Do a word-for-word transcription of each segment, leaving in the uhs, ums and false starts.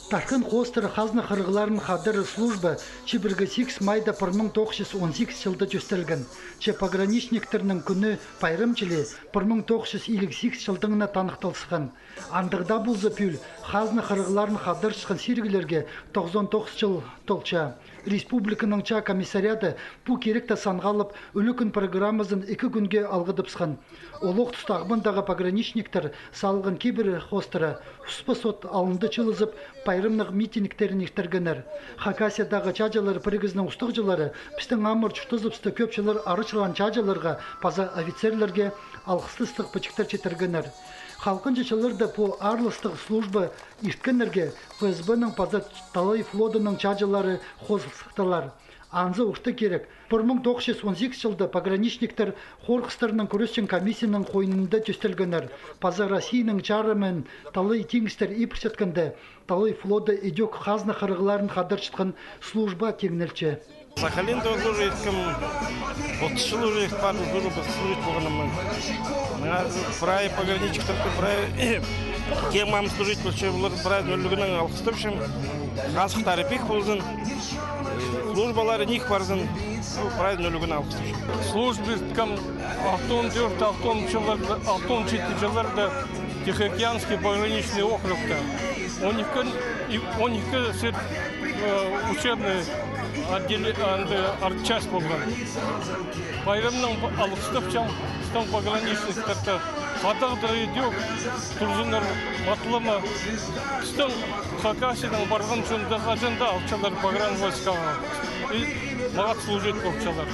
Тархын хоостыра хазна хырығларын хадарар служба чибіргі сигіс майда пір муң тоғыс чӱс он сигіс чылда тӧстелген. Че пограничниктернің кӱні пайрам чіли пір муң тоғыс чӱс илиг сигіс чылдаң на таныхталысхан. Андағ даа полза, пӱӱл хазна хырығларын хадарчатхан сиріглерге тоғызон тоғыс чыл толча. Республиканың чаа комиссариады пу киректі санға алып, ӱлӱкӱн программазын ікі кӱнге алғыдапсхан. Олох туста Ағбандағы пограничниктер салған кибір хоостыра успа сот алнында чыылызып, пайрамнығ митингтерін иртіргеннер. Хакасиядағы чааҷылар пірігізінің устағҷылары пістің амыр чуртазыбыста кӧп чыллар арачылаан чааҷыларға паза офицерлерге алғыстастығ пічіктер читіргеннер. Халғанҷы чылларда пу аарластығ служба ирткеннерге ФСБ-нің паза Талай флотының чааҷылары хозылыстылар. Анзы орта кирек. Пір муң тоғыс чӱс он сигіс чылда пограничниктер хорғыстарнаң кӱресчең комиссияның хойнында тӧстелгеннер. Паза Россияның чарымын талай теңізтер ибірчеткенде, Талай флоты ідӧк хазна хырығларын хадарчатхан служба тиңнелче. Сахалинда служить иткем, отыс чыл уже пару служба служить полғаным. Мына прай пограничниктерді, прай кем ам служить полча, олар прай ӱлӱкӱннең алғыстапчам. Хазыхтары пик ползын, службалары ниик парзын, ну, прай ӱлӱкӱннең алғыстапчам. Служба иткем алтон тӧрт, алтон чылларда, алтон читі чылларда Тихоокеанский пограничный округта. Он ікі, и он ікі сет, э, учебный отделе-, анда, артчасть полған. Пайрамнаң алғыстапчам пістің пограничниктерді. Хатығ даа ідӧк турзыннар, матлама. Пістің Хакасиядаң парған чонды хаҷан даа алчалар погранвойскаға. И мағат служить полчалар.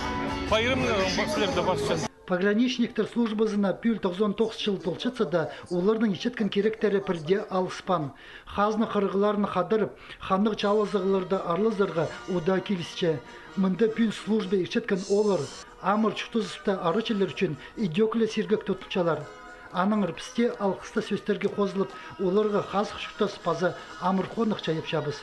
Пайрамнаң сілерді парчам. Пограничниктер службазына пӱӱл тоғызон тоғыс чыл толчатса даа, оларның итчеткен киректері пірдее алыспаан. Хазна хырығларын хадарып, ханнығ чаалазығларда аарлазарға удаа килісче. Мында пӱӱн служба иртчеткен ооллар амыр чуртазыбыста арачылар ӱчӱн ідӧк ле сиргек тудынчалар. Аннаңар піс тее алғыстығ сӧстерге хозылып, оларға хазых чуртас паза амыр хоных чайапчабыс.